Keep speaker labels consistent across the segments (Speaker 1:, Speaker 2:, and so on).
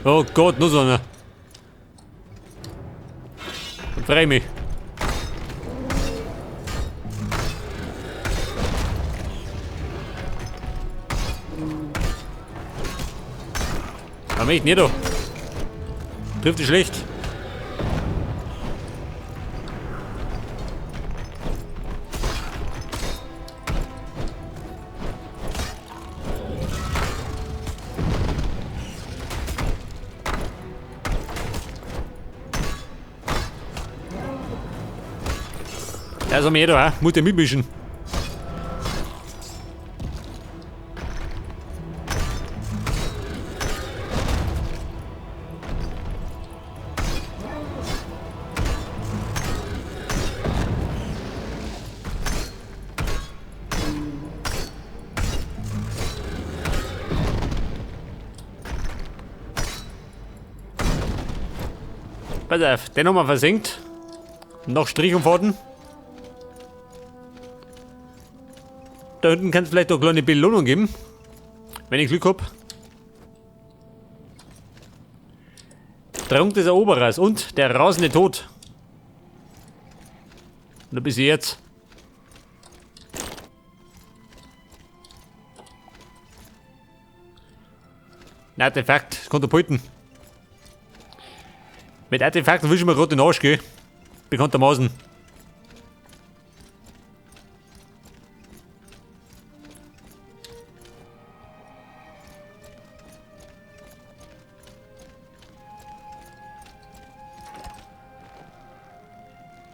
Speaker 1: Oh Gott, noch so einer. Dann freu ich mich. Aber mich nicht da. Trifft dich schlecht. Ja, so mehr da, muss der mitmischen. Pass auf, den haben wir versenkt. Noch Strich und Faden. Da hinten kann's vielleicht noch eine kleine Belohnung geben. Wenn ich Glück hab. Trank des Eroberers und der rasende Tod. Und bis jetzt. Ein Artefakt, das kann der Pulten. Mit Artefakten wischen wir gerade den Arsch, gell? Bekanntermaßen.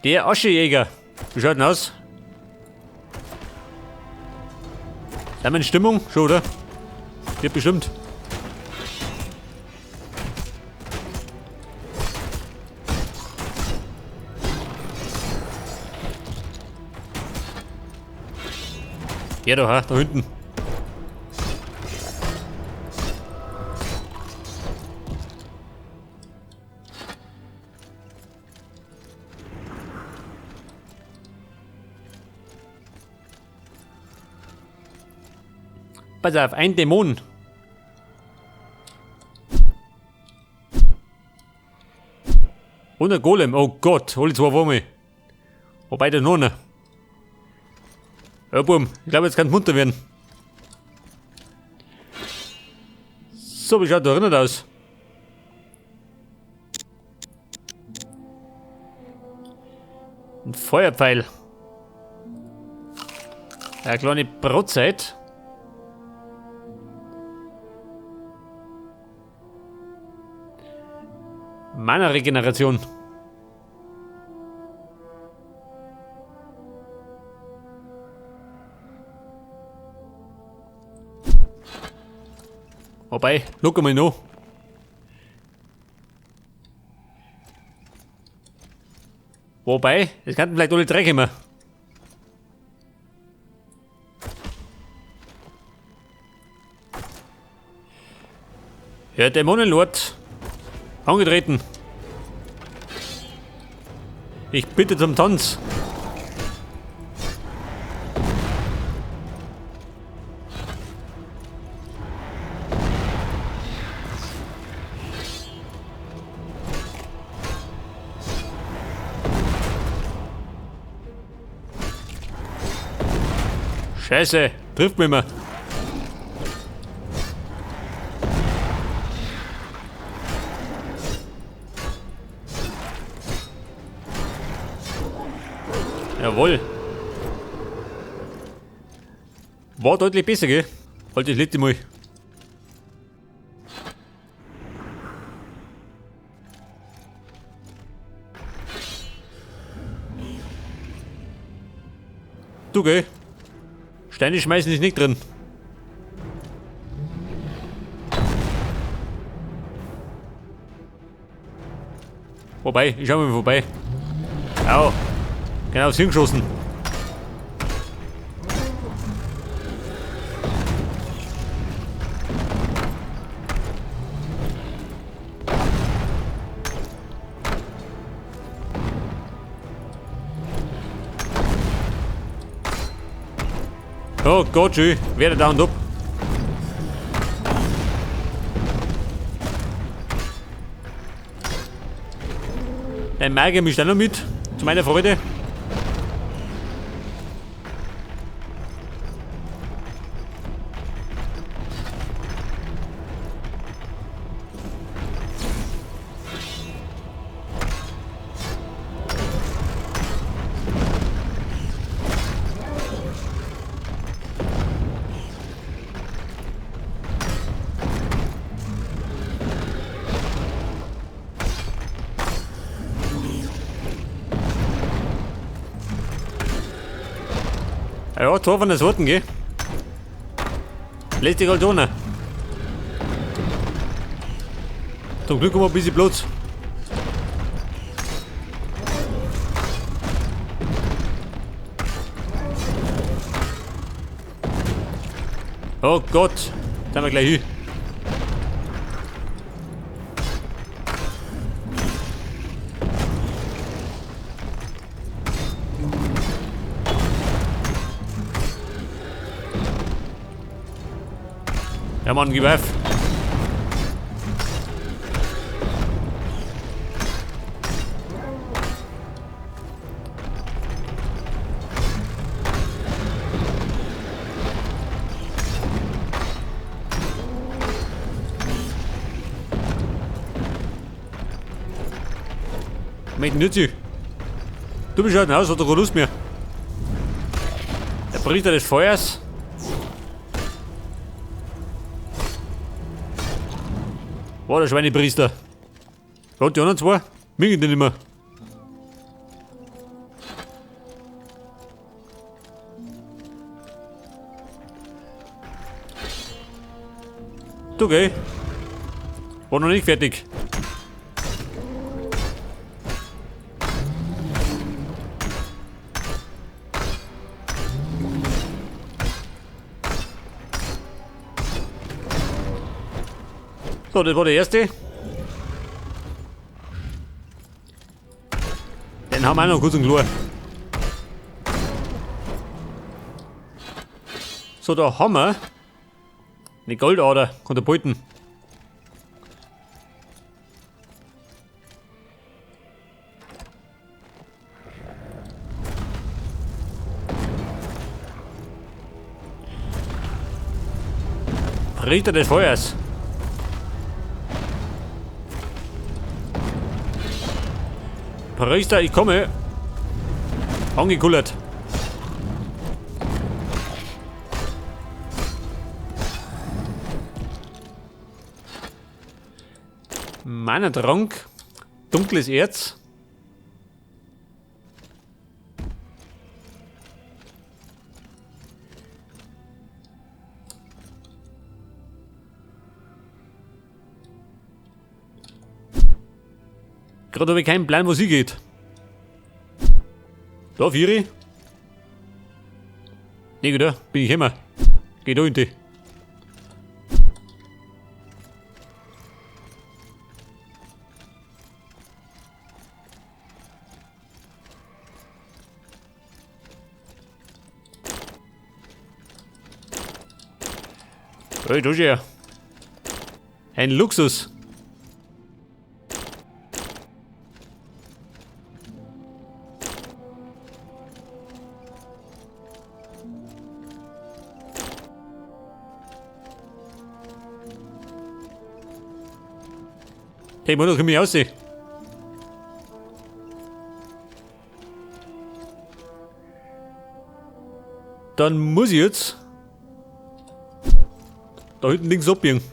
Speaker 1: Der Aschejäger. Wie schaut denn aus? Sind wir in Stimmung? Schon, oder? Wird bestimmt. Ja, da, da hinten. Pass auf, ein Dämon. Und ein Golem. Oh Gott, hol die zwei vor mir. Wobei der noch einer. Ja, Bum, ich glaube, jetzt kann es munter werden. So, wie schaut da drinnen aus? Ein Feuerpfeil. Eine kleine Brotzeit. Mana-Regeneration. Wobei, look mal noch. Wobei, es könnten vielleicht alle drei kommen. Ja, Dämonenlord. Angetreten. Ich bitte zum Tanz. Scheiße, trifft mich immer. Jawohl. War deutlich besser, gell? Halt das letzte Mal. Du, gell? Steine schmeißen ist nicht drin. Wobei, ich schau mal vorbei. Au. Genau, aufs Hirn geschossen. Oh Gott, schön. Werde down up. Ein Magier mischt auch noch mit, zu meiner Freude. Ja, zwei von der Sorten, gell? Lässt sich halt ohne. Zum Glück haben wir ein bisschen Platz. Oh Gott, da sind wir gleich hin. Ja Mann, gib auf. Mit Nützi. Du bist halt ein Haus, hat doch keine Lust mehr. Der Priester des Feuers. War der Schweinepriester. Und die anderen zwei? Mögen die nicht mehr. Du, gell? War noch nicht fertig. So, das war der erste. Den haben wir auch noch kurz und klar. So, da haben wir eine Goldader, Katapulten. Ritter des Feuers. Priester, ich komme. Angekullert. Mana-Trank. Dunkles Erz. Gerade habe ich keinen Plan, wo sie geht. Da, Vieri. Nee, da bin ich immer. Geh da hinten. Hey, du ja. Ein Luxus. Hey, muss doch mich aussehen. Dann muss ich jetzt da hinten links abbiegen.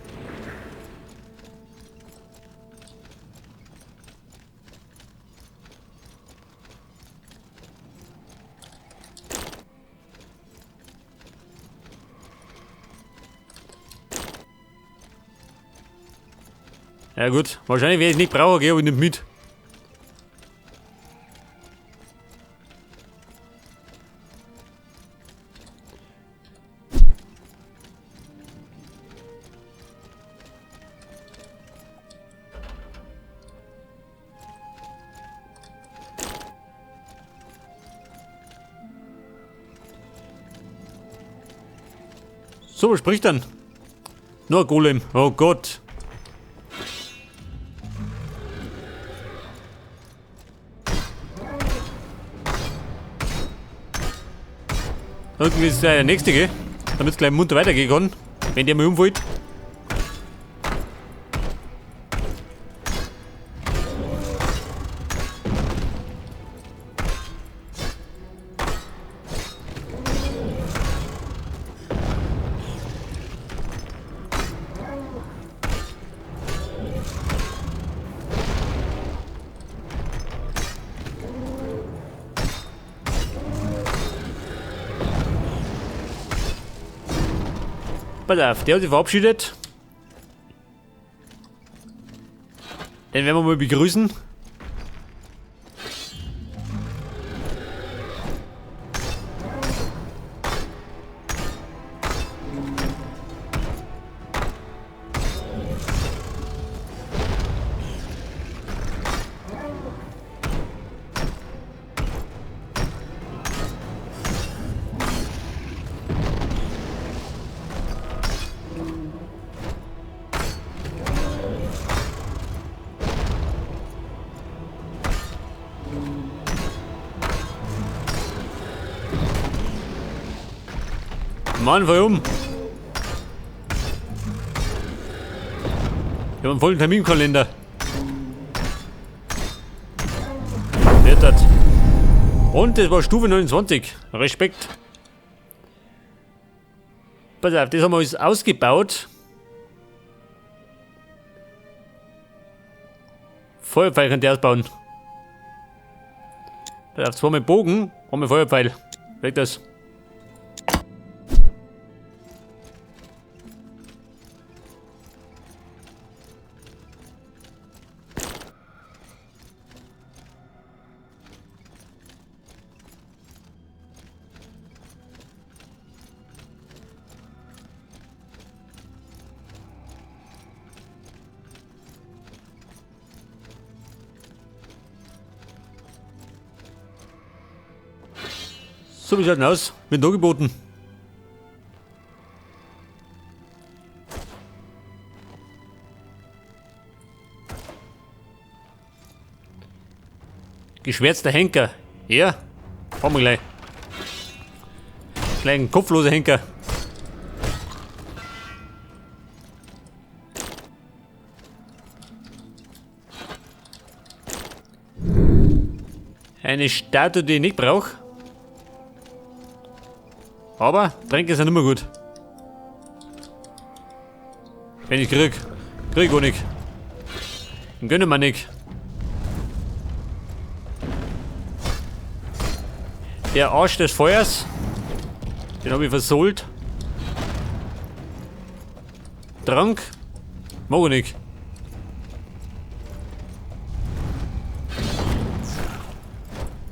Speaker 1: Ja gut, wahrscheinlich werde ich nicht brauchen, gehe aber nicht mit. So, was spricht dann? Nur Golem. Oh Gott. Da unten ist der nächste, gell? Damit es gleich munter weitergehen kann. Wenn der mal umfällt. Pass auf, der hat sich verabschiedet. Den werden wir mal begrüßen. Mann, voll um. Ich hab einen vollen Terminkalender. Wird das. Und das war Stufe 29. Respekt. Pass auf, das haben wir alles ausgebaut. Feuerpfeil könnt ihr ausbauen. Pass auf, zweimal Bogen, einmal Feuerpfeil. Weg das. So, wie schaut denn aus? Mit angeboten. Geschwärzter Henker. Ja, fahren wir gleich. Kleinen kopfloser Henker. Eine Statue, die ich nicht brauche. Aber Tränke sind immer gut. Wenn ich krieg, krieg auch nicht. Dann gönnen wir nicht. Der Arsch des Feuers, den hab ich versohlt. Trank, mag ich nicht.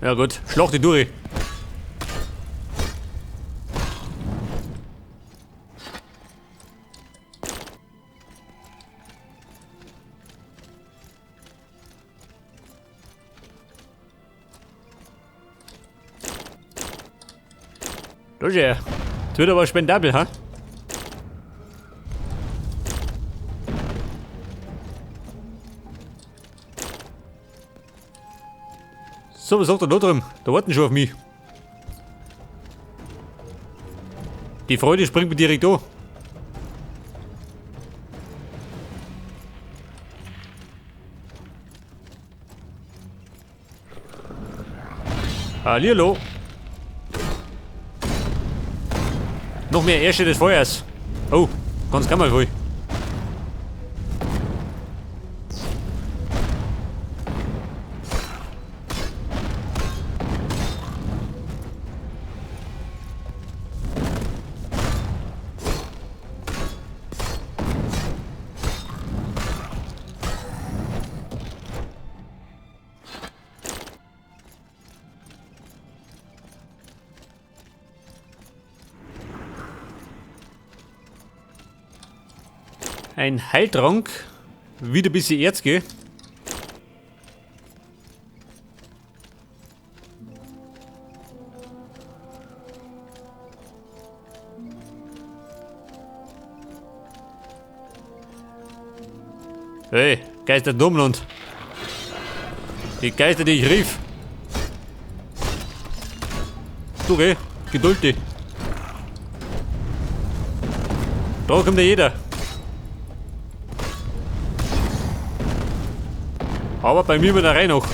Speaker 1: Ja gut, schlag die durch. Das wird aber spendabel, ha? So, was sagt er da drüben? Da warten schon auf mich. Die Freude springt mir direkt an. Hallihallo. Noch mehr Ärsche des Feuers. Oh, ganz kann mal voll. Ein Heiltrank, wieder ein bisschen Erz, gell? Hey, Geister Domland. Die Geister, die ich rief. Du, gell? Geduld dich. Da kommt ja jeder. Aber bei mir mit der Reihe noch.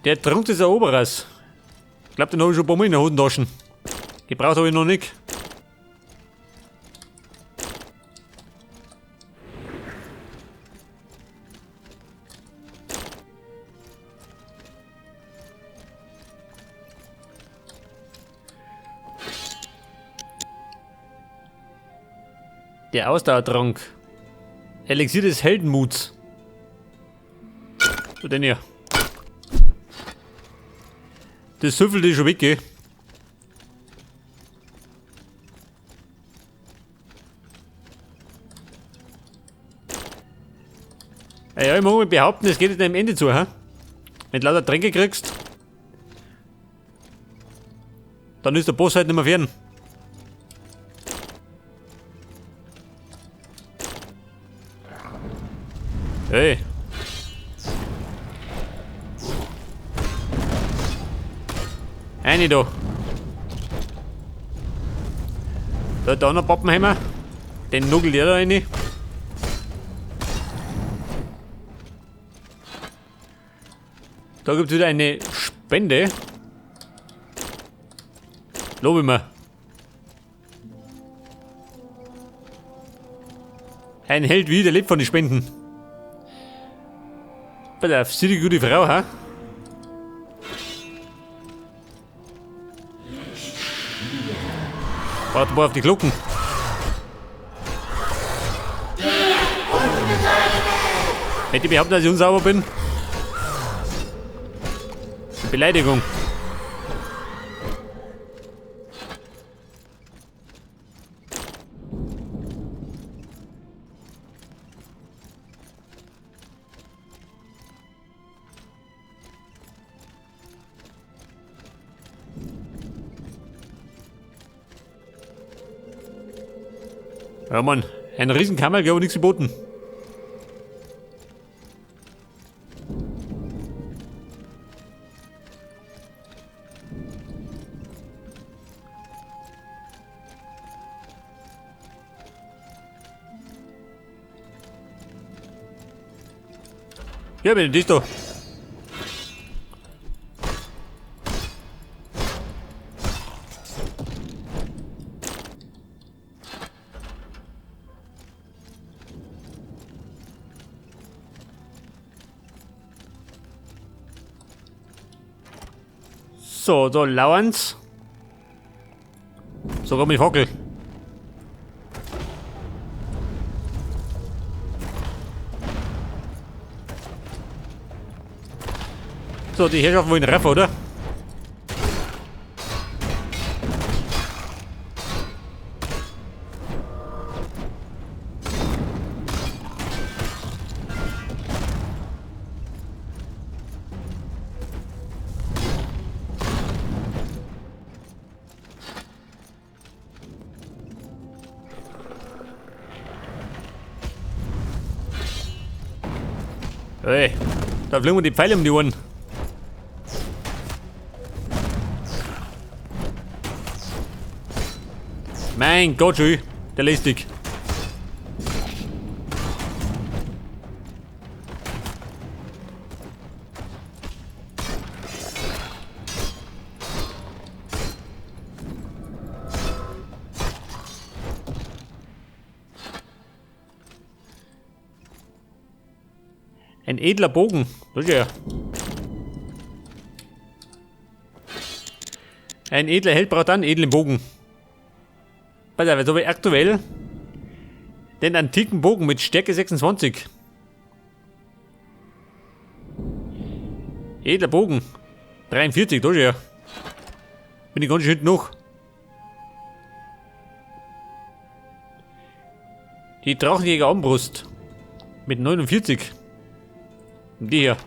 Speaker 1: Der Trunk des Eroberers. Ich glaube, den habe ich schon ein paar Mal in der Hosentasche. Gebraucht habe ich noch nicht. Der Ausdauertrank. Elixier des Heldenmuts. So, den hier. Das süffelt ist schon weg, gell? Ja, ich mag mal behaupten, es geht jetzt am Ende zu, hä? Wenn du lauter Tränke kriegst, dann ist der Boss halt nicht mehr fern. Hey. Eine da. Da hat der andere Pappenheimer. Den nugelt der da rein. Da gibt's wieder eine Spende. Lobe ich mir. Ein Held wie, der lebt von den Spenden. Pass auf, sie die gute Frau, ha? Warte mal auf die Glocken. Hätte ich behauptet, dass ich unsauber bin? Beleidigung. Ja Mann, ein Riesenkammer, aber nichts geboten. Ja, bin ich da. So, da lauern's. Sogar mit Hockel. So, die Herrschaften wollen rauf, oder? Hey, da fliegen wir die Pfeile um die Ohren. Mein Gott, schön, der lästig. Ein edler Bogen. Das ist ja. Ein edler Held braucht einen edlen Bogen. Pass auf, jetzt habe ich aktuell den antiken Bogen mit Stärke 26. Edler Bogen. 43, das ist ja. Bin ich ganz schön hinten noch. Die Drachenjäger Armbrust. Mit 49. Und die hier.